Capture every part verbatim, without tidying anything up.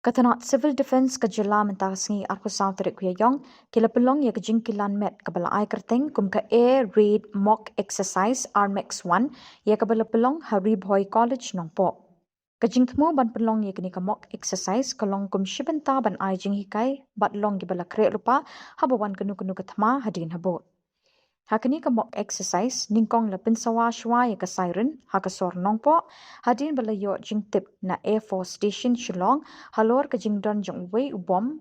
Ka tnat Civil Defence ka jylla mynta ka sngi arphew saw tarik u Ïaïong ki la pynlong ïa ka jingkilan met kaba la ai kyrteng kum ka Air Raid Mock Exercise R MAX one, ïa kaba la pynlong ha Ri Bhoi College Nongpoh. Ka jingthmu ban pynlong ïa kane ka mock exercise ka long kum shi bynta ban ai jinghikai bad long kiba la khreh lypa haba wan kano kano ka thma hadien habud. Ha kane ka mock exercise nyngkong la pynsawa shwa ïa ka siren ha ka sor Nongpoh hadien ba la ïoh jingtip na Air Force Station Shillong halor ka jingdon jong uwei u bom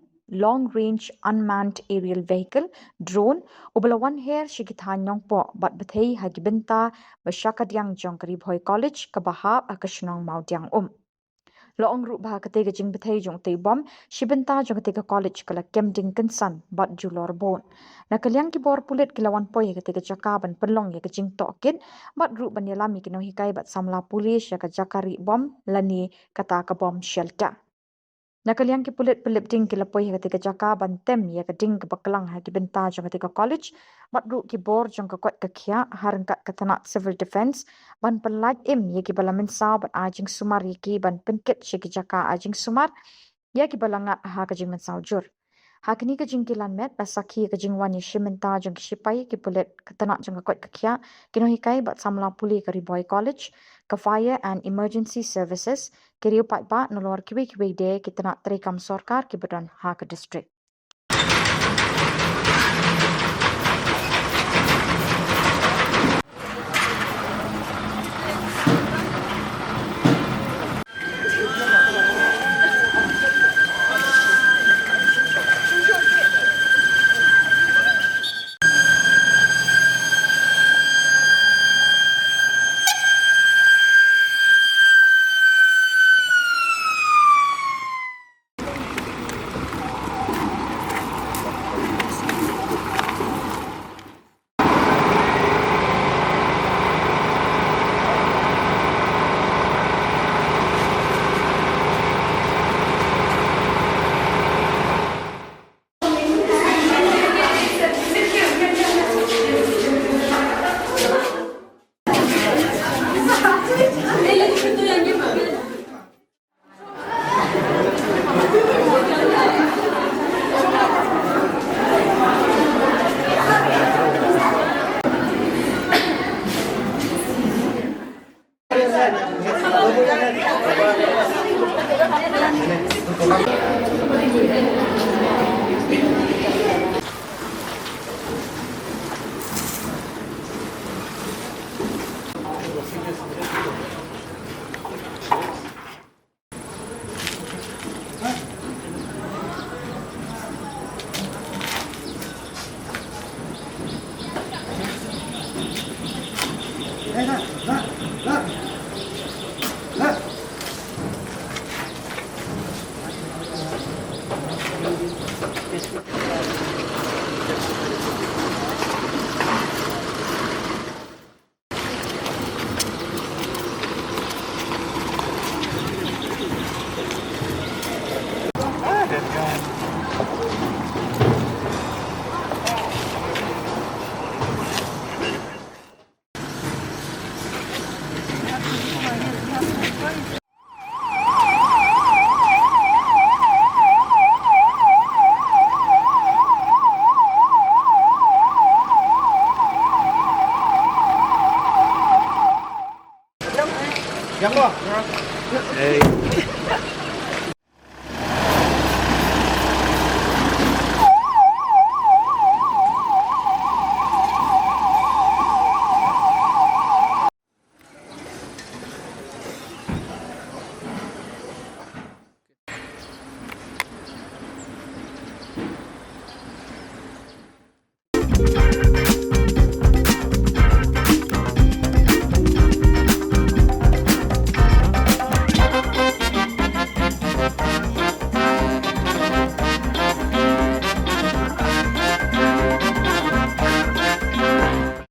long range unmanned aerial vehicle, drone, uba la wan her sha ki thaiñ Nongpoh bad bthei ha ki bynta ba sha kadiang jong ka Ri Bhoi College kaba hap ha ka shnong Mawdiangum. La ong ruh ba ha katei ka jingbthei jong utei u bom, shi bynta jong katei ka college ka la kem ding kynsan bad julor bun. Na ka liang ki bor pulit ki la wan poi ha katei ka jaka ban pynlong ïa ka jingtohkit bad ruh ban ïalam ïa ki nonghikai bad samla pule sha ka jaka rieh bom lane kata ka bomb shelter. Na ka liang ki pulit pynlip ding ki la poi ha katei ka jaka ban tem ïa ka ding kaba klang ha ki bynta jong katei ka college bad ruh ki bor jong ka koit ka khiah ha ryngkat ka tnat Civil Defence ban pynlait im ïa kiba la mynsaw bad ai jingsumar ïa ki ban pynkit sha ki jaka ai jingsumar ïa kiba la ngat ha ka jingmynsaw jur. Ha kane ka jingkilan met la sakhi ïa ka jingwan ïa shi bynta jong ki shipai, ki pulit, ka tnat jong ka koit ka khiah, ki nonghikai bad samla pule ka Ri Bhoi College, ka Fire and Emergency Services, ki riew paidbah nalor kiwei kiwei de ki tnat treikam sorkar kiba don ha ka district.